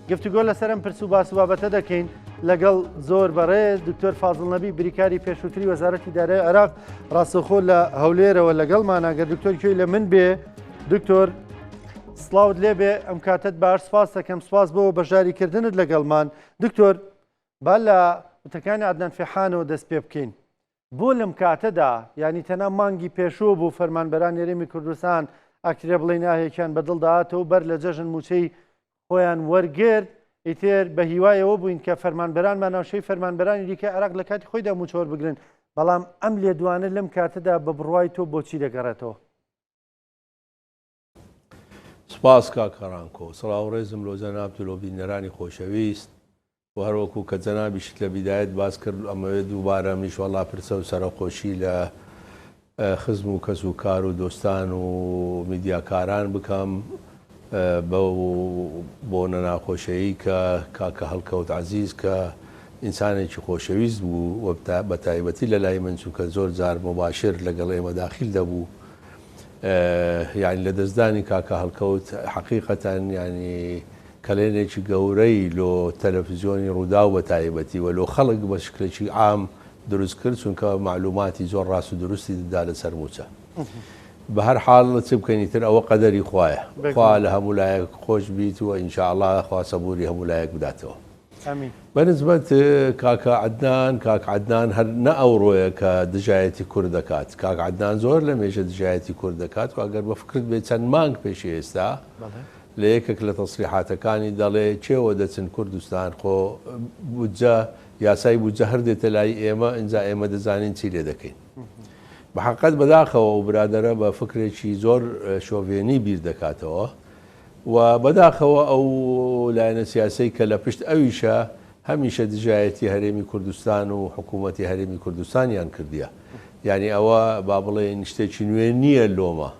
گفتوگۆ لەسەر ئەم پرس و باس و بابەتە دەکەین لەگەڵ زۆر بەڕێز دکتۆر فازڵ نەبی بریکاری پێشووتری وەزارەتی دارایی عێراق ڕاستەوخۆ لە هەولێرەوە لەگەڵمانە. گەر دکتۆر گوێی لە من بێ، دکتۆر سڵاوت لێبێ، ئەم کاتت باش، سپاس دەکەم، سپاس بۆ بەشداریکردنت لەگەڵمان. دکتۆر با لە وتەکانی عەدنان فێحانەوە دەست پێ بکەین. بۆ لەم کاتەدا، یانی تەنها مانگی پێشوو بوو فەرمانبەرانی هەرێمی کوردستان ئەکرێ بڵێین ئاهێکیان بە دڵ داهاتەوە بەر لە جەژن مووچەی خۆیان وەرگرت، ئیتر بە هیوای ئەوە بووین کە فەرمانبەرانمان ناوشەی فەرمانبەرانی دیکەی عێراق لە کاتی خۆیدا مووچە وەربگرن، بەڵام ئەم لێدوانە لەم کاتەدا بە بڕوای تۆ بۆچی دەگەڕێتەوە؟ سپاس کاک کەڕانکۆ. سڵاو و ڕێزم لۆ جەنابت و لۆ بینەرانی خۆشەویست و هەروەکو کە جەنابیشت لە بیدایەت باس کرد ئەمەوێ دووبارە منیش وەڵا پرسە و سەرەخۆشی لە خزم و کەس و کار و دۆستان و میدیاکاران بکەم بەو بۆنە ناخۆشەی کە کاکە هەڵکەوت عەزیز کە ئینسانێکی خۆشەویست بوو و بە تایبەتی لە لای من چونکە زۆر جار موباشر لەگەڵ ئێمە داخیل دەبوو یانی لەدەستدانی کاکە هەڵکەوت حەقیقەتەن یانی کەلێنێکی گەورەی لۆ تەلەفزیۆنی ڕووداو بە تایبەتی و لۆ خەڵک بە شکلێکی عام دروست کرد چونکە مەعلوماتی زۆر ڕاست و درستی دەدا لەسەر مووچە. بە هەر حاڵ چ بکەین ئیتر ئەوە قەدەری خوایە. خوا لە هەموو لایەک خۆش بیت و ان شاء اللە خوا سەبوری هەموو لایەک بداتەوە. بە نسبەت کاکە عەدنان، کاک عەدنان هەر نە ئەوڕۆیە کە دژایەتی کورد دەکات، کاک عەدنان زۆر لە مێژە دژایەتی کورد دەکات و ئەگەر بە فکرت بێت چەند مانگ پێشی ئێستا لە یەکێک لە تەسریحاتەکانی دەڵێ کێوە دەچن کوردستان خۆ بودجە یاسای بودجە هەر دێتە لای ئێمە ئینجا ئێمە دەزانین چی لێ دەکەین. بە حەقیقەت بەداخەوە ئەو برادەرە بە فکرێکی زۆر شۆڤێنی بیر دەکاتەوە. و بەداخەوە ئەو لایەنە سیاسەی کە لە پشت ئەویشە هەمیشە دژایەتی هەرێمی کوردستان و حکوومەتی هەرێمی کوردستانیان کردیە. یانی ئەوە با بڵێین شتێکی نوێ نییە لۆمە.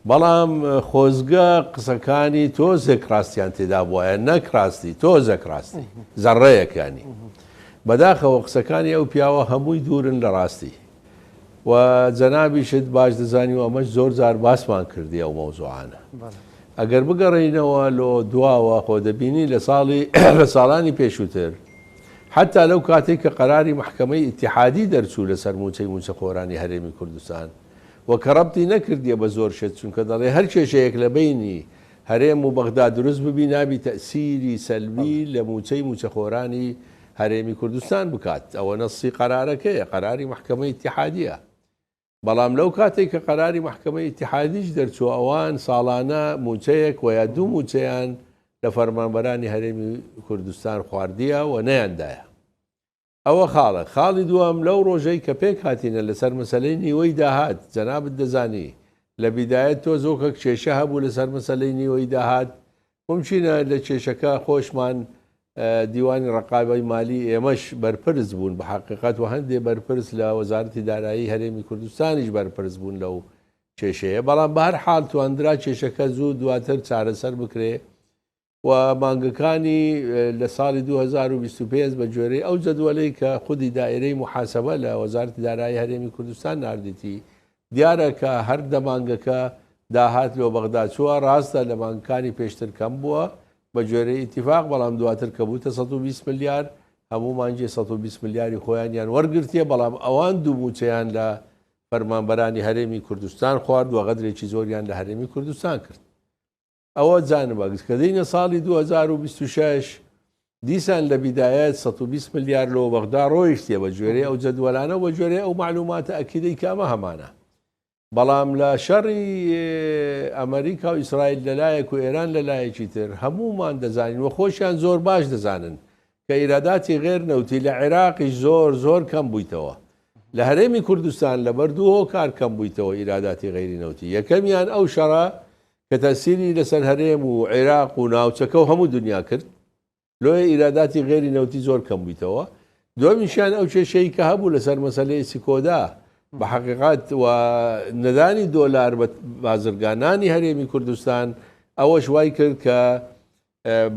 بەڵام خۆزگە قسەکانی تۆزێک ڕاستیان تێدا بوایە نەک ڕاستی تۆزێک ڕاستی زەڕەیەک یانی. بەداخەوە قسەکانی ئەو پیاوە هەمووی دوورن لە ڕاستی. و جەنابیشت باش دەزانی و ئەمەش زۆر جار باسمان کردی ئەو مەوزوعانە. ئەگەر بگەڕێینەوە لۆ دواوە خۆ دەبینی لە ساڵی لە ساڵانی پێشووتر حتا لەو کاتێک کە قەراری مەحکەمەی ئیتیحادی دەرچوو لەسەر مووچەی مووچەخۆرانی هەرێمی کوردستان و کە ڕەبتی نەکردیە بە زۆر شت چونکە دەڵێ هەر کێشەیەک لە بەینی هەرێم و بەغدا دروست ببی نابی تەئسیری سەلبی لە مووچەی مووچەخۆرانی هەرێمی کوردستان بکات ئەوە نەسی قەرارەکەیە قەراری مەحکەمەی ئیتیحادیە بەڵام لەو کاتێک کە قەراری مەحکەمەی ئیتیحادیش دەرچوو ئەوان ساڵانە مووچەیەک وە یا دوو مووچەیان لە فەرمانبەرانی هەرێمی کوردستان خواردیە و نەیاندایە. ئەوە خاڵێک. خاڵی دووەم، لەو ڕۆژەی کە پێک هاتینە لەسەر مەسەلەی نیوەی داهات، جەنابت دەزانی لە بیدایەت تۆ زۆکەک کێشە هەبوو لەسەر مەسەلەی نیوەی داهات، مومکینە لە کێشەکە خۆشمان دیوانی ڕەقابەی مالی ئێمەش بەرپرس بوون بە حەقیقەت و هەندێ بەرپرس لە وەزارەتی دارایی هەرێمی کوردستانیش بەرپرس بوون لەو کێشەیە، بەڵام بەهەر حاڵ تواندرا کێشەکە زوو دواتر چارەسەر بکرێ. و مانگەکانی لە ساڵی 2025 بە گوێرەی ئەو جەدوەلەی کە خودی دائیرەی موحاسەبە لە وەزارەتی دارایی هەرێمی کوردستان ناردیتی دیارە کە هەر دە مانگەکە داهات لۆ بەغدا چووە، ڕاستە لە مانگەکانی پێشتر کەم بووە بە گوێرەی ئیتیفاق بەڵام دواتر کە بووتە 120 ملیار هەموو مانگێ 120 ملیاری خۆیانیان وەرگرتیە بەڵام ئەوان دوو مووچەیان لە فەرمانبەرانی هەرێمی کوردستان خوارد و غەدرێکی زۆریان لە هەرێمی کوردستان کرد. ئەوە جانبەک کە دێینە ساڵی 2026 دیسان لە بیدایەت 120 ملیار لۆ بەغدا ڕۆیشتیە بە گوێرەی ئەو جەدوەلانە و بە گوێرەی ئەو مەعلوماتە ئەکیدەی کە ئەمە هەمانە بەڵام لە شەڕی ئەمریکا و ئیسرائیل لەلایەک و ئێران لەلایەکی تر هەموومان دەزانین و خۆشیان زۆر باش دەزانن کە ئیراداتی غێر نەوتی لە عێراقیش زۆر زۆر کەم بوویتەوە لە هەرێمی کوردستان لەبەر دوو هۆکار کەم بوویتەوە ئیراداتی غەیری نەوتی یەکەمیان ئەو شەڕە کە تەسیری لەسەر هەرێم و عێراق و ناوچەکە و هەموو دنیا کرد لۆیە ئیراداتی غێری نەوتی زۆر کەم بوویتەوە دومیشیان ئەو کێشەی کە هەبوو لەسەر مەسەلەی سیکۆدا بە حەقیقەت و نەدانی دۆلار بە بازرگانانی هەرێمی کوردستان ئەوەش وای کرد کە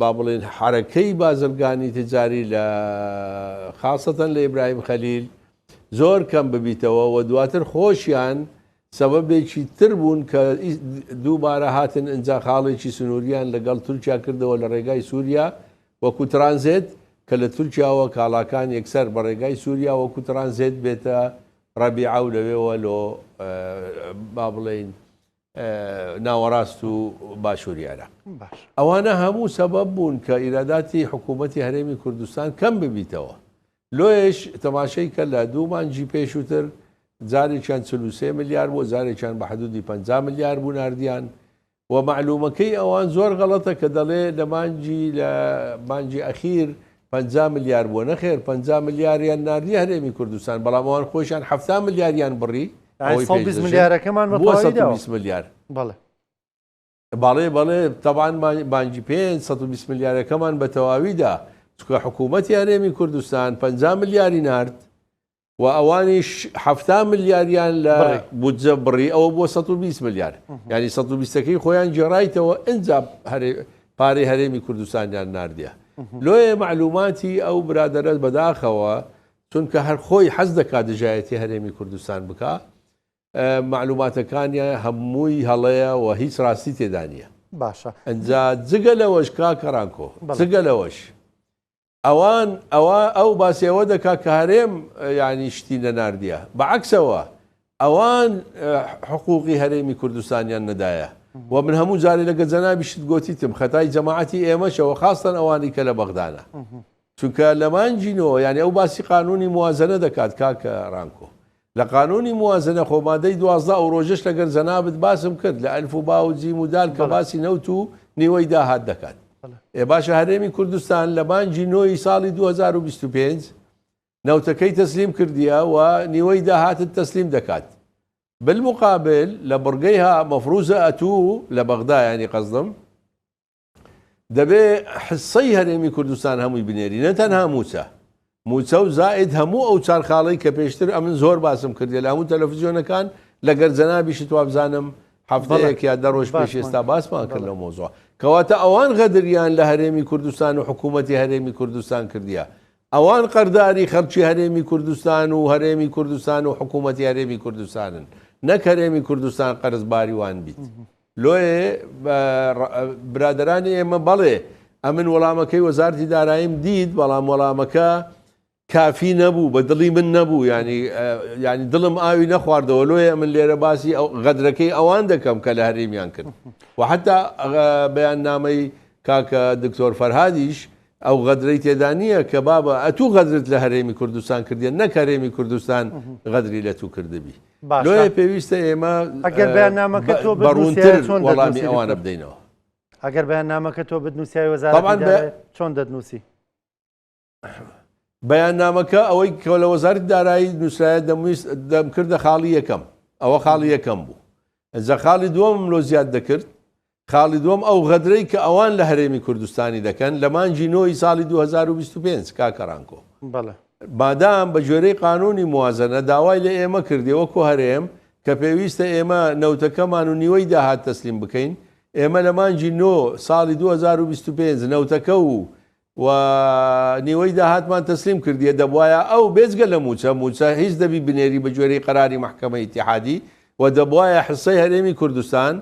با بڵێن حەرەکەی بازرگانی تجاری لە خاصەتەن لە ئیبراهیم خەلیل زۆر کەم ببیتەوە و دواتر خۆشیان سەبەبێکی تر بوون کە دووبارە هاتن ئینجا خاڵێکی سنووریان لەگەڵ تورکیا کردەوە لە ڕێگای سووریا وەکو ترانزێت کە لە تورکیاوە کاڵاکان یەکسەر بە ڕێگای سووریا وەکو ترانزێت بێتە ڕەبیعە و لەوێوە لۆ با بڵێین ناوەڕاست و باشووری عێراق. ئەوانە هەموو سەبەب بوون کە ئیراداتی حکوومەتی هەرێمی کوردستان کەم ببیتەوە. لۆیەش تەماشەی کە لە دوو مانگی پێشووتر جارێکیان 43 ملیار بوو، جارێکیان بە حدودی 50 ملیار بوو ناردیان. و مەعلومەکەی ئەوان زۆر غەڵەتە کە دەڵێ لە مانگی لە مانگی ئەخیر 50 ملیار بووە نەخێر 50 ملیاریان ناردی هەرێمی کوردستان بەڵام ئەوان خۆشیان 70 ملیاریان بڕی ئەوەی 120 ملیارەکەمان بە بووە 120 ملیار بەڵێ بەڵێ بەڵێ تەبان مانگی 5 120 ملیارەکەمان بە تەواویدا چونکە حکوومەتی هەرێمی کوردستان 50 ملیاری نارد و ئەوانیش 70 ملیاریان لە بودجە بڕی ئەوە بۆ 120 ملیار یعنی 120ەکەی خۆیان گێڕایتەوە ئینجا پارەی هەرێمی کوردستانیان ناردیە لۆیە معلوماتی ئەو برادەرە بەداخەوە چونکە هەر خۆی حەز دەکات دژایەتی هەرێمی کوردستان بکا معلوماتەکانیان هەمووی هەڵەیە و هیچ ڕاستی تێدا نییە باشە ئەجا جگە لەوەش کاکە ڕانکۆ جگە لەوەش ئەوان ئەوە ئەو باسی ئەوە دەکا کە هەرێم یعنی شتی نەناردیە بە عەکسەوە ئەوان حقوقی هەرێمی کوردستانیان نەدایە و من هەموو جارێ لەگە جەنابیشت گۆتیتم خەتای جەماعەتی ئێمەشەوە خاستەن ئەوانی کە لە بەغدانە چونکە لە مانگی نۆ یانی ئەو باسی قانونی موازنە دەکات کاکە ڕانکۆ لە قانونی موازنە خۆ مادەی 12 ئەو ڕۆژەش لەگەر جەنابت باسم کرد لە ئەلف و با و جیم و دال کە باسی نەوت و نیوەی داهات دەکات ئێ باشە هەرێمی کوردستان لە مانگی نۆی ساڵی 2025 نەوتەکەی تەسلیم کردیە و نیوەی داهاتت تەسلیم دەکات بالمقابل لە بڕگەی ها مەفروزە ئەتوو لە بەغدا ینی قەزدم دەبێ حسەی هەرێمی کوردستان هەمووی بنێری نە تەنها موچە موچە و زائد هەموو ئەو چار خاڵەی کە پێشتر ئەمن زۆر باسم کردێ لە هەموو تەلەفزیۆنەکان لەگەر جەنابیشت وابزانم هەفتەیەک یا دە ڕۆژ پێش ئێستا باسمان کرد لەو مۆزوع کەواتە ئەوان غەدریان لە هەرێمی کوردستان و حکوومەتی هەرێمی کوردستان کردیە ئەوان قەرداری خەڵکی هەرێمی کوردستان و هەرێمی کوردستان و حکوومەتی هەرێمی کوردستانن نەک هەرێمی کوردستان قەرزباری وان بیت لۆیێ برادەرانی ئێمە بەڵێ ئەمن وەڵامەکەی وەزارتی داراییم دیت بەڵام وەڵامەکە کافی نەبوو بە دڵی من نەبوو ینی ینی دڵم ئاوی نەخواردەوە لۆیە من لێرە باسی ئەو غەدرەکەی ئەوان دەکەم کە لە هەرێمیان کرد و حتا بەیان نامەی کاکە دکتۆر فەرهادیش ئەو غەدرەی تێدا نییە کە بابە ئەتوو غەدرت لە هەرێمی کوردستان کردیە نەک هەرێمی کوردستان غەدری لە تو کردبی لۆیە پێویستە ئێمە ئەگەر بەیاننامەکە تۆ بە ڕوونتر وەڵامی ئەوانە بدەینەوە. ئەگەر بەیاننامەکە تۆ بتنووسیای وەزارەتی دارایی چۆن دەتنووسی؟ بەیاننامەکە ئەوەی کە لە وەزارەتی دارایی نووسرایە دەمویست دەمکردە خاڵی یەکەم ئەوە خاڵی یەکەم بوو ئەجا خاڵی دووەمم لۆ زیاد دەکرد خاڵی دووەم ئەو غەدرەی کە ئەوان لە هەرێمی کوردستانی دەکەن لە مانگی نۆ ی ساڵی 2025 کاکە ڕانکۆ بەڵێ. مادام بە گوێرەی قانونی موازەنە داوای لە ئێمە کردی وەکو هەرێم کە پێویستە ئێمە نەوتەکەمان و نیوەی داهات تەسلیم بکەین ئێمە لە مانگی نۆ ساڵی 2025 نەوتەکە و و نیوەی داهاتمان تەسلیم کردیە دەبوایە ئەو بێجگە لە موچە موچە هیچ دەبی بنێری بە گوێرەی قەراری مەحکەمەی ئیتیحادی و دەبوایە حسەی هەرێمی کوردستان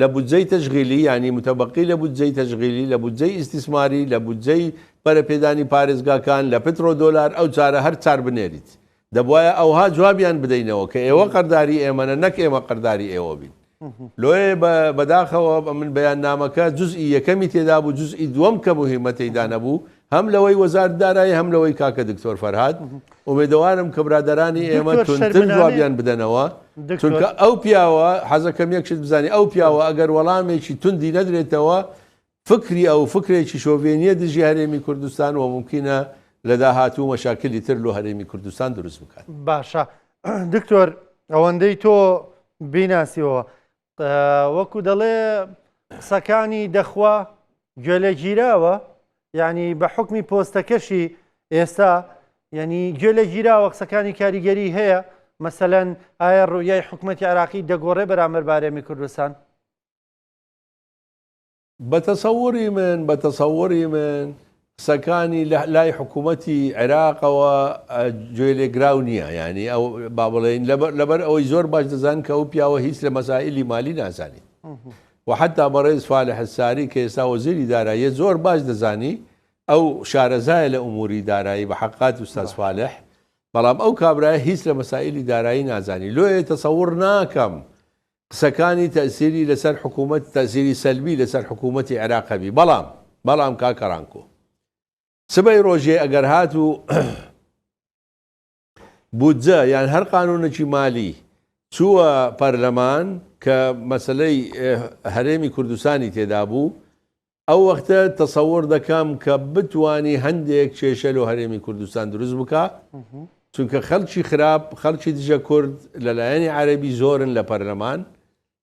لە بودجەی تەشغیلی یانی متبقی لە بودجەی تەشغیلی لە بودجەی ئیستیسماری لە بودجەی پەرەپێدانی پارێزگاکان لە پترۆ دۆلار ئەو چارە هەر چار بنێریت دەبوایە ئەوها جوابیان بدەینەوە کە ئێوە قەرداری ئێمەنە نەک ئێمە قەرداری ئێوە بین. لۆیە بەداخەوە من بەیاننامەکە جزئی یەکەمی تێدا بوو جزئی دووەم کە مهمە تێیدا نەبوو هەم لەوەی وەزارت دارایی هەم لەوەی کاکە دکتۆر فەرهاد ئومێدەوارم کە برادەرانی ئێمە توندتر جوابیان بدەنەوە چونکە ئەو پیاوە حەزەکەم یەک شت بزانی ئەو پیاوە ئەگەر وەڵامێکی توندی نەدرێتەوە فکری ئەو فکرێکی شۆڤێنیە دژی هەرێمی کوردستان و مومکینە لە داهاتوو مەشاکلی تر لۆ هەرێمی کوردستان دروست بکات. باشە دکتۆر ئەوەندەی تۆ بیناسیەوە وەکو دەڵێ قسەکانی دەخوا گوێ لێ گیراوە یعنی بە حکمی پۆستەکەشی ئێستا یعنی گوێ لێ گیراوە قسەکانی کاریگەری هەیە مەسەلەن ئایا ڕویای حکومەتی عراقی دەگۆڕێ بەرامبەر بارێمی کوردستان؟ بە تەسەوری من، بە تەسەوری من قسەکانی لە لای حکوومەتی عێراقەوە گوێ لێگراو نییە یانی ئەو با بڵێین لەبەر ئەوەی زۆر باش دەزانن کە ئەو پیاوە هیچ لە مەسائلی مالی نازانیت و حتا بەڕێز فالح الساری کە ئێستا وەزیری داراییە زۆر باش دەزانی ئەو شارەزایە لە ئوموری دارایی بە حەقات ئوستاز فالح، بەڵام ئەو کابرایە هیچ لە مەسائیلی دارایی نازانی، لۆیە تەسەوڕ ناکەم قسەکانی تەئسیری لەسەر حکوومەت تەئسیری سەلبی لەسەر حکوومەتی عێراق هەبی، بەڵام بەڵام کاکە ڕانکۆ سبەی ڕۆژێ ئەگەر هاتوو بودجە یان هەر قانونێکی مالی چووە پەرلەمان کە مەسەلەی هەرێمی کوردستانی تێدا بوو، ئەو وەختە تەسەوڕ دەکەم کە بتوانی هەندێک کێشە لۆ هەرێمی کوردستان دروست بکا، چونکە خەڵکی خراپ، خەڵکی دژە کورد لە لایەنی عەرەبی زۆرن لە پەرلەمان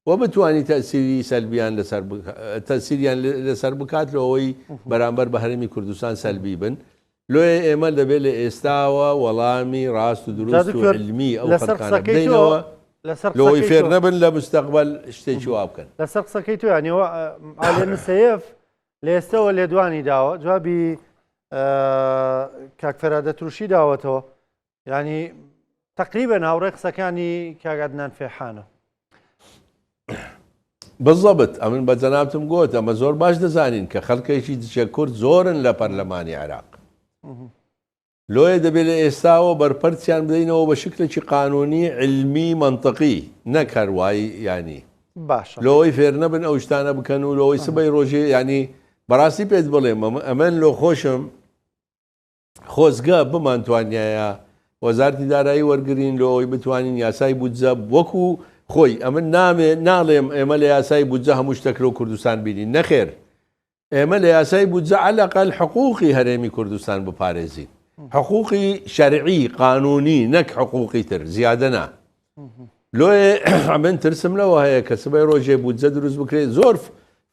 و بتوانی تەئسیری سەلبیان لەسەر تەئسیریان لەسەر بکات لەوەی بەرامبەر بە هەرێمی کوردستان سەلبی بن. لۆیە ئێمە دەبێت لە ئێستاوە وەڵامی ڕاست و جا دروست و دکتۆر علمی ئەو لەسەر خەڵکانە قسەکەی تۆ بدەینەوە لەسەر لۆی قسەکەی فێر تۆ نەبن لە مستەقبەل شتێکی وا بکەن. لەسەر قسەکەی تۆ یانی ئەوە عالیە نسەیەف لە ئێستەوە لێدوانی داوە جوابی کاک فەرهاد ئەتروشی داوەتەوە یانی تقریبا هاوڕێ قسەکانی کاک عەدنان فێحانە. بالضبط ئەمن بە جەنابتم گۆت ئەمە زۆر باش دەزانین کە خەڵکێکی دژە کورد زۆرن لە پەرلەمانی عێراق. لۆیە دەبێ لە ئێستاوە بەرپەرچیان بدەینەوە بە شکلێکی قانونی علمی مەنتقی نەک هەر وای یانی باشە. لۆی فێر نەبن ئەو شتانە بکەن و لۆی سبەی ڕۆژێ یانی بەڕاستی پێت بڵێم ئەمن لۆ خۆشم خۆزگە بمانتوانیایە وەزارتی دارایی وەرگرین لۆ ئەوەی بتوانین یاسای بودجە وەکو خۆی ئەمن نامێ ناڵێم ئێمە لە یاسای بودجە هەموو شتەک لۆ کوردستان بینین نەخێر ئێمە لە یاسای بودجە عەلەقەل حقوقی هەرێمی کوردستان بپارێزین حقوقی شەرعی قانونی نەک حقوقی تر زیادە نا لۆیە ئەمن ترسم لەوە هەیە کە سبەی ڕۆژێ بودجە دروست بکرێت زۆر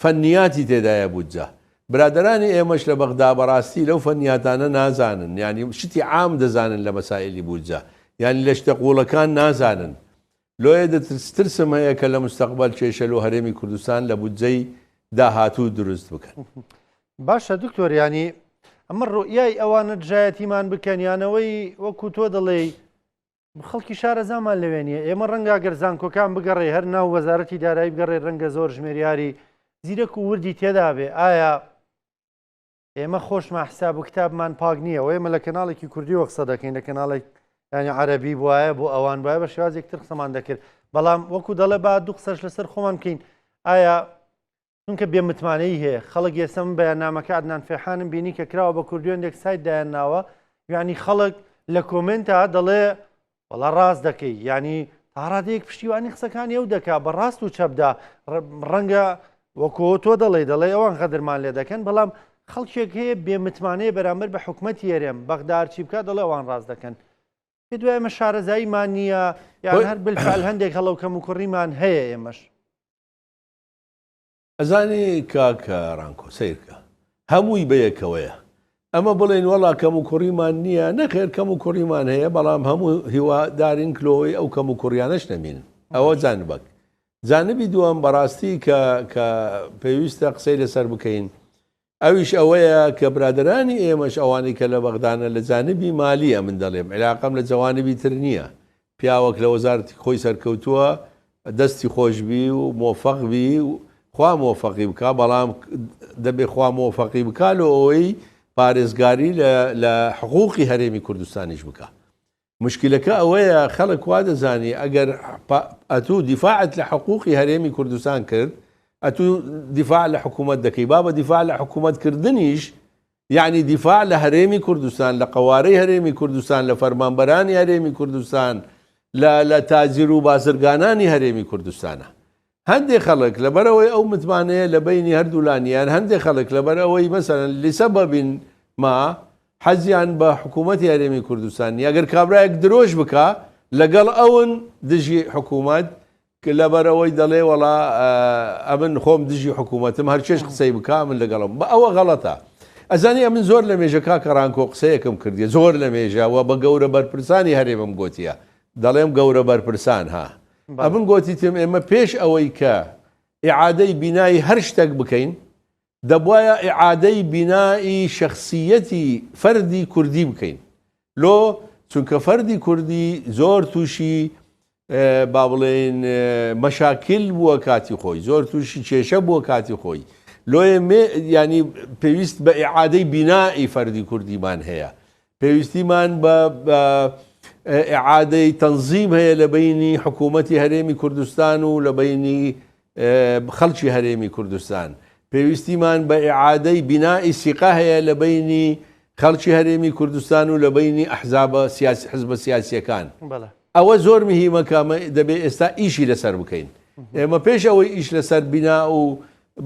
فەنیاتی تێدایە بودجە برادەرانی ئێمەش لە بەغدا بەڕاستی لەو فەنیاتانە نازانن یانی شتی عام دەزانن لە مەسائلی بودجە یانی لە شتە قوڵەکان نازانن لۆیە دەترس ترسم هەیە کە لە مستەقبەل کێشە لۆ هەرێمی کوردستان لە بودجەی داهاتوو دروست بکەن. باشە دکتۆر یانی ئەمە ڕوئیای ئەوانە دژایەتیمان بکەن یانەوەی وەکو تۆ دەڵێی خەڵکی شارەزامان لەوێ نییە ئێمە ڕەنگە گەر زانکۆکان بگەڕێ هەر ناو وەزارەتی دارایی بگەڕێ ڕەنگە زۆر ژمێریاری زیرەک و وردی تێدا بێ ئایا ئێمە خۆشمان حساب و کتابمان پاک نییە و ئێمە لە کەناڵێکی کوردیەوە قسە دەکەین لە کەناڵێک یانی عەرەبی بواە بۆ ئەوان بواە بە شێوازێک تر قسەمان دەکرد بەڵام وەکو دەڵێ با دوو قسەش لەسەر خۆمان بکەین ئایا چونکە بێ متمانەیی هەیە خەڵک ئێستا من بەیاننامەکە عەدنان فێحانم بینی کە کراوە بە کوردی هەندێک سایت دایان ناوە یعنی خەڵک لە کۆمێنتا دەڵێ وەڵا ڕاست دەکەی یعنی تا ڕادەیەک پشتیوانی قسەکانی ئەو دەکا بە ڕاست و چەپدا ڕەنگە وەکۆ تۆ دەڵێ دەڵێ ئەوان غەدرمان لێ دەکەن بەڵام خەڵکێک هەیە بێ متمانەیە بەرامبەر بە حکومەتی هەرێم بەغدار چی بکات دەڵێ ئەوان ڕاست دەکەن پێ دوای ئێمە شارەزاییمان نییە یان هەر بالفعل هەندێک هەڵە و کەموکوڕیمان هەیە ئێمەش. ئەزانی کاک ڕانکۆ سەیرکە هەمووی بەیەکەوەیە ئەمە بڵێین وەڵا کەم و کوڕیمان نییە نەخێر کەم و کوڕیمان هەیە بەڵام هەموو هیوادارین کلۆی ئەو کەم و کوڕیانەش نەمینن ئەوە جانبەک جانبی دووەم بەڕاستی کە کە پێویستە قسەی لەسەر بکەین ئەویش ئەوەیە کە برادەرانی ئێمەش ئەوانەی کە لە بەغدانە لە جانبی مالی ئەمن دەڵێم عیلاقەم لە جەوانبی تر نییە پیاوەک لە وەزارەتی خۆی سەرکەوتووە دەستی خۆش بی و مۆفەق بی و خوا مۆفەقی بکا بەڵام دەبێ خوا مۆفەقی بکا لۆ ئەوەی پارێزگاری لە لە حقوقی هەرێمی کوردستانیش بکا مشکلەکە ئەوەیە خەڵک وا دەزانی ئەگەر ئەتوو دیفاعت لە حقوقی هەرێمی کوردستان کرد ئەتوو دیفاع لە حکوومەت دەکەی بابە دیفاع لە حکوومەت کردنیش یعنی دیفاع لە هەرێمی کوردستان لە قەوارەی هەرێمی کوردستان لە فەرمانبەرانی هەرێمی کوردستان لە لە تاجر و بازرگانانی هەرێمی کوردستانە هەندێ خەڵک لەبەرئەوەی ئەو متمانەیە لە بەینی هەردوولا نیە یان هەندێ خەڵک لەبەرئەوەی مەسەلەن لسبب ما حەزیان بە حکوومەتی هەرێمی کوردستان نیە ئەگەر کابرایەک درۆش بکا لەگەڵ ئەون دژی حکوومەت لەبەرئەوەی دەڵێ وەڵا ئەمن خۆم دژی حکوومەتم هەرچێش قسەی بکا من لەگەڵم بە ئەوە غەڵەتە ئەزانی ئەمن زۆر لە مێژە کاکە ڕانکۆ قسەیەکم کردیە زۆر لە مێژە و بە گەورە بەرپرسانی هەرێمم گۆتیە دەڵێم گەورە بەرپرسان ها ئەمن گۆتیتم ئێمە پێش ئەوەی کە ئیعادەی بینای هەر شتەک بکەین دەبوایە ئیعادەی بینای شەخسیەتی فەردی کوردی بکەین لۆ چونکە فەردی کوردی زۆر تووشی با بڵێین مەشاکل بووە کاتی خۆی زۆر تووشی کێشە بووە کاتی خۆی. لۆیە مێ یانی پێویست بە ئیعادەی بینائی فەردی کوردیمان هەیە پێویستیمان بە ئیعادەی تەنزیم هەیە لە بەینی حکوومەتی هەرێمی کوردستان و لە بەینی خەڵکی هەرێمی کوردستان پێویستیمان بە ئیعادەی بینائی سیقە هەیە لە بەینی خەڵکی هەرێمی کوردستان و لە بەینی ئەحزابە سیاسی حزبە سیاسیەکان. ئەوە زۆر مهیمە کە ئەمە دەبێ ئێستا ئیشی لەسەر بکەین. ئێمە پێش ئەوەی ئیش لەسەر بینا و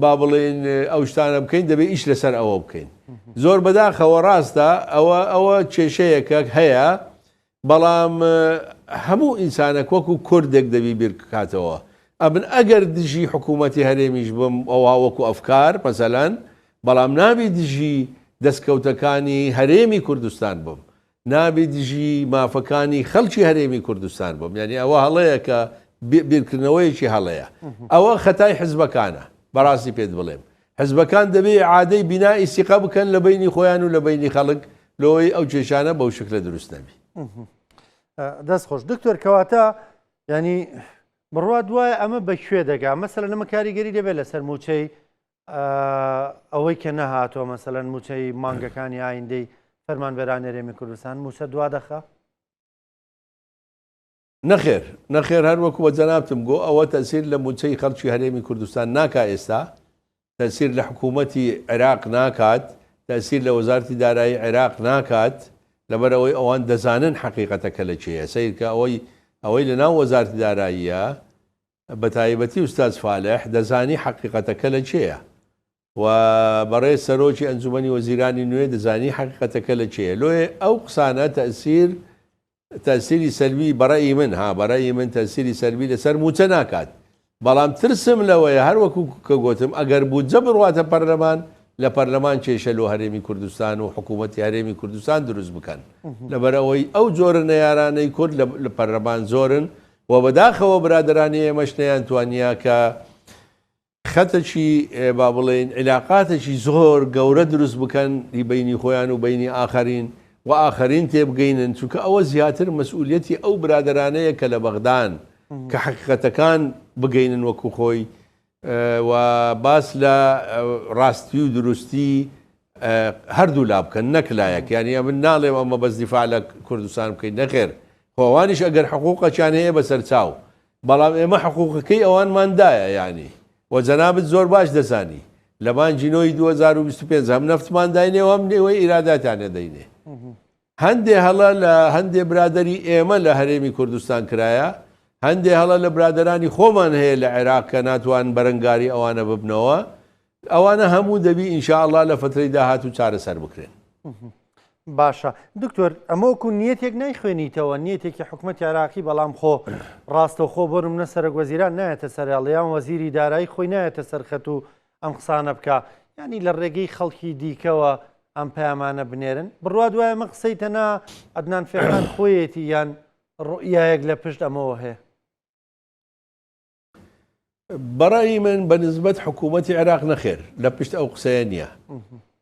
با بڵێین ئەو شتانە بکەین دەبێ ئیش لەسەر ئەوە بکەین. زۆر بەداخەوە ڕاستە ئەوە ئەوە کێشەیەکە هەیە بەڵام هەموو ئینسانەک وەکو کوردێک دەبی بیر بکاتەوە. ئەمن ئەگەر دژی حکوومەتی هەرێمیش بم ئەوها وەکو ئەفکار مەسەلەن بەڵام نابی دژی دەستکەوتەکانی هەرێمی کوردستان بم. نابی دژی مافەکانی خەڵکی هەرێمی کوردستان بم یانی ئەوە هەڵەیە کە بیرکردنەوەیەکی هەڵەیە ئەوە خەتای حزبەکانە بەڕاستی پێت بڵێم حزبەکان دەبێ عادەی بینائی سیقە بکەن لە بینی خۆیان و لە بینی خەڵک لۆی ئەو کێشانە بەو شکلە دروست نەبی. دەست خۆش دکتۆر کەواتە ینی بڕوا دوایە ئەمە بە کوێ دەگا مەسەلەن ئەمە کاریگەری دەبێت لەسەر موچەی ئەوەی کە نەهاتووە مەسەلەن موچەی مانگەکانی ئایندەی فەرمانبەرانی هەرێمی کوردستان موچە دوا دەخا؟ نەخێر نەخێر هەر وەکو بە جەنابتم گۆ ئەوە تەسیر لە موچەی خەڵکی هەرێمی کوردستان ناکا ئێستا تەسیر لە حکوومەتی عێراق ناکات تەسیر لە وەزارتی دارایی عێراق ناکات لەبەرئەوەی ئەوان دەزانن حەقیقەتەکە لە کێیە سەیرکە ئەوەی ئەوەی لە ناو وەزارتی داراییە بەتایبەتی ئوستاز فالح دەزانی حەقیقەتەکە لە کێیە و بەڕێز سەرۆکی ئەنجومەنی وەزیرانی نوێ دەزانی حەقیقەتەکە لە کێیە لۆیە ئەو قسانە تەسیر تەسیری سەلبی بەڕەئی من ها بەڕەئی من تەسیری سەلبی لەسەر موچە ناکات بەڵام ترسم لەوەیە هەر وەکو کە گۆتم ئەگەر بودجە بڕواتە پەرلەمان لە پەرلەمان کێشە لۆ هەرێمی کوردستان و حکوومەتی هەرێمی کوردستان دروست بکەن لەبەرئەوەی ئەو جۆرە نەیارانەی کورد لە پەرلەمان زۆرن و بەداخەوە برادەرانی ئێمەش نەیانتوانیە کە خەتەکی با بڵێین عیلاقاتێکی زۆر گەورە دروست بکەن ی بەینی خۆیان و بەینی ئاخەرین و ئاخەرین تێبگەینن چونکە ئەوە زیاتر مەسئولیەتی ئەو برادەرانەیە کە لە بەغدان کە حەقیقەتەکان بگەینن وەکو خۆی و باس لە ڕاستی و دروستی هەردوو لا بکەن نەک لایەک یانی ئەمن ناڵێم ئەمە بەس دیفاع لە کوردستان بکەین نەخێر خۆ ئەوانیش ئەگەر حقوقەکیان هەیە بەسەر چاو بەڵام ئێمە حقوقەکەی ئەوانمان دایە یانی وە جەنابت زۆر باش دەزانی لە مانگی نۆی 2025 هەم نەفتمان داینێ و هەم نێوەی ئیراداتیان دەینێ هەندێ هەڵە لە هەندێ برادەری ئێمە لە هەرێمی کوردستان کرایە، هەندێ هەڵە لە برادەرانی خۆمان هەیە لە عێراق کە ناتوانن بەرەنگاری ئەوانە ببنەوە، ئەوانە هەموو دەبی ان شاء اللە لە فەترەی داهاتوو چارەسەر بکرێن. باشە دکتۆر ئەمە وەکو نیەتێک نایخوێنیتەوە نیەتێکی حکومەتی عێراقی بەڵام خۆ ڕاستەوخۆ بۆ نمونە سەرۆک وەزیران نایەتە سەر هێڵ یان وەزیری دارایی خۆی نایەتە سەر خەت و ئەم قسانە بکا یانی لە ڕێگەی خەڵکی دیکەوە ئەم پەیامانە بنێرن بڕوات وایە ئەمە قسەی تەنها عەدنان فێخان خۆیەتی یان ڕوئیایەک لە پشت ئەمەوە هەیە؟ بەڕای من بە نسبەت حکوومەتی عێراق نەخێر لە پشت ئەو قسەیە نییە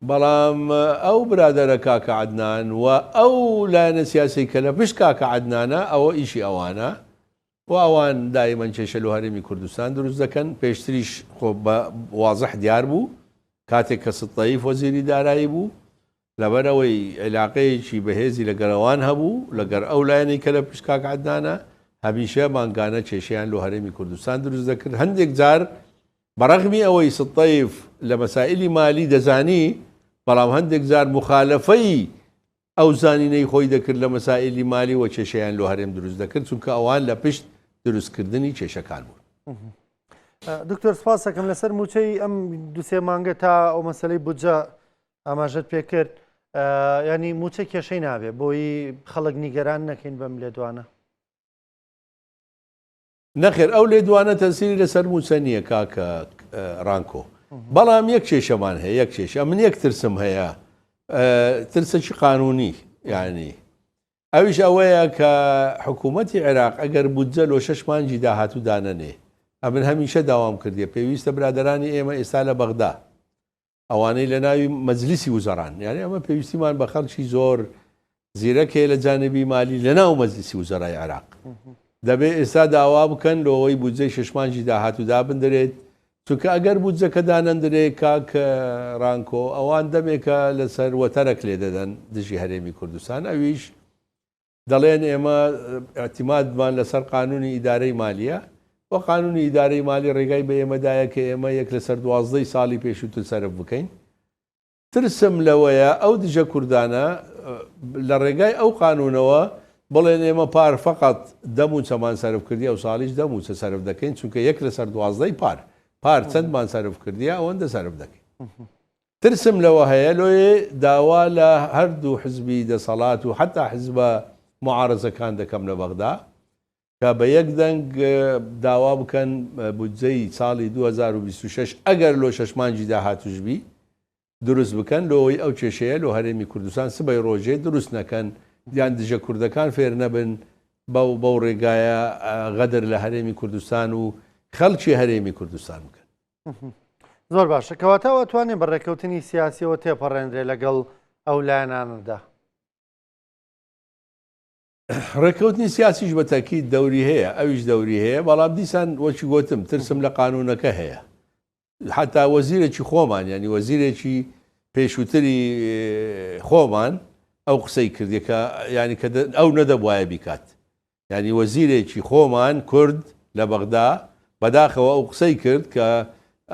بەڵام ئەو برادەرە کاکە عەدنان و ئەو لایەنە سیاسی کە لە پشت کاکە عەدنانە ئەوە ئیشی ئەوانە و ئەوان دایمەن کێشە لۆ هەرێمی کوردستان دروست دەکەن، پێشتریش خۆ بە وازح دیار بوو کاتێک کە ستەیف وەزیری دارایی بوو لەبەر ئەوەی عیلاقەیەکی بەهێزی لەگەر ئەوان هەبوو لەگەر ئەو لایەنەی کە لە پشت کاک عەدنانە هەمیشە مانگانە کێشەیان لۆ هەرێمی کوردستان دروست دەکرد هەندێک جار بەڕەغمی ئەوەی ستەیف لە مەسائلی مالی دەزانی بەڵام هەندێک جار موخالەفەی ئەو زانینەی خۆی دەکرد لە مەسائیلی مالی و کێشەیان لۆ هەرێم دروست دەکرد چونکە ئەوان لە پشت دروست کردنی کێشەکان بوون. دکتۆر سپاسەکەم لەسەر موچەی ئەم دوسێ مانگە تا ئەو مەسلەی بودجە ئاماژەت پێ کرد ینی موچە کێشەی نابێ بۆی خەڵک نیگەران نەکەین بەم لێدوانە. نەخێر ئەو لێدوانە تەسیری لەسەر موچە نییە کاکە ڕانکۆ بەڵام یەک کێشەمان هەیە یەک کێشە من یەک ترسم هەیە ترسێکی قانونی یعنی ئەویش ئەوەیە کە حکوومەتی عێراق ئەگەر بودجە لۆ شەش مانگی داهاتوو دانەنێ ئەمن هەمیشە داوام کردیە پێویستە برادەرانی ئێمە ئێستا لە بەغدا ئەوانەی لە ناوی مەجلیسی وزەران یانی ئەمە پێویستیمان بە خەڵکی زۆر زیرەک هەیە لە جانبی مالی لە ناو مەجلیسی وزەرای عێراق دەبێ ئێستا داوا بکەن لۆوەی بودجەی شەش مانگی داهاتوو دابندرێت. چونکە ئەگەر بودجەکە دانەندرێ کاک ڕانکۆ ئەوان دەمێکە لەسەر وەتەرەک لێ دەدەن دژی هەرێمی کوردستان ئەویش دەڵێن ئێمە ئیعتیمادمان لەسەر قانونی ئیدارەی مالیە و قانونی ئیدارەی مالی ڕێگای بە ئێمەدایە کە ئێمە یەک لەسەر دوازدەی ساڵی پێشووتر سەرف بکەین. ترسم لەوەیە ئەو دژە کوردانە لە ڕێگای ئەو قانونەوە بڵێن ئێمە پار فەقەت دە مووچەمان سەرف کردی ئەو ساڵیش دە مووچە سەرف دەکەین چونکە یەک لەسەر دوازدەی پار پار چەندمان سەرف کردیە ئەوەندە سەرف دەکەین. ترسم لەوە هەیە لۆیێ داوا لە هەردوو حزبی دەسەڵات و حەتا حزبە موعارەزەکان دەکەم لە بەغدا کە بە یەک دەنگ داوا بکەن بودجەی ساڵی 2026 ئەگەر لۆ شەش مانگی داهاتوش بی دروست بکەن لۆی ئەو کێشەیە لۆ هەرێمی کوردستان سبەی ڕۆژێ دروست نەکەن یان دژە کوردەکان فێر نەبن بەو بەو ڕێگایە غەدر لە هەرێمی کوردستان و خەڵکی هەرێمی کوردستان بکەن. زۆر باشە کەواتە ئەوە توانێ بە ڕێککەوتنی سیاسیەوە تێپەڕێنرێ لەگەڵ ئەو لایەنانەدا. ڕێککەوتنی سیاسیش بە تەکید دەوری هەیە ئەویش دەوری هەیە بەڵام دیسان وەکی گوتم ترسم لە قانونەکە هەیە حتا وەزیرێکی خۆمان ینی وەزیرێکی پێشووتری خۆمان ئەو قسەی کردێکە ینی کە ئەو نەدەبواە بیکات یانی وەزیرێکی خۆمان کورد لە بەغدا بەداخەوە ئەو قسەی کرد کە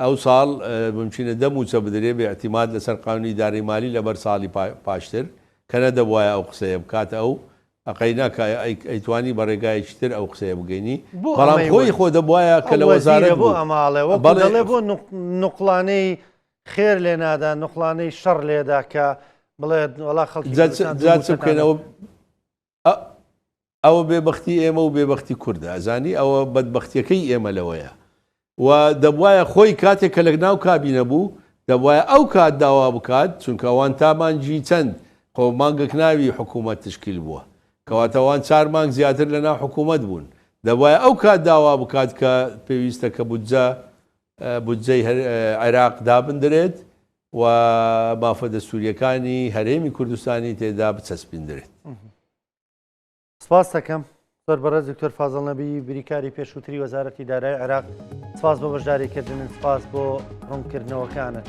ئەو ساڵ ممکنە دە مووچە بدرێ بە اعتماد لەسەر قانونی ئیدارەی مالی لەبەر ساڵی پاشتر کە نەدەبوایە ئەو قسەیە بکات ئەو ئەقەینا کە ئەیتوانی بە ڕێگایەکی تر ئەو قسەیە بگەینی بۆ بەڵام ئەمەی خۆی وت؟ خۆ دەبوایە کە ئەو لە وەزیرە وەزارەت بۆ بوو ئەمە ئەڵێ وەکو بەڵێ دەڵێ بۆ نوقڵانەی خێر لێ نادا نوقڵانەی شەڕ لێدا کە بڵێت وەڵا خەڵکی جا چ کوردستان دوو جا چ مووچەتان بکەینەوە ئەوە بێبەختی ئێمە و بێبەختی کوردە ئەزانی ئەوە بەدبەختیەکەی ئێمە لەوەیە و دەبوایە خۆی کاتێک کە لە ناو کابینە بوو دەبوایە ئەو کات داوا بکات چونکە ئەوان تا مانگی چەند خۆ مانگەک ناوی حکوومەت تشکیل بووە کەواتە ئەوان چار مانگ زیاتر لە ناو حکوومەت بوون دەبوایە ئەو کات داوا بکات کە پێویستە کە بودجە بودجەی عێراق دابندرێت و مافە دەستوورییەکانی هەرێمی کوردستانی تێدا بچەسپیندرێت. سپاست دەکەم زۆر بەڕێز دکتۆر فازڵ نەبی بریکاری پێشووتری وەزارەتی دارای عێراق سپاس بۆ بەشداریکردنت سپاس بۆ ڕوونکردنەوەکانت.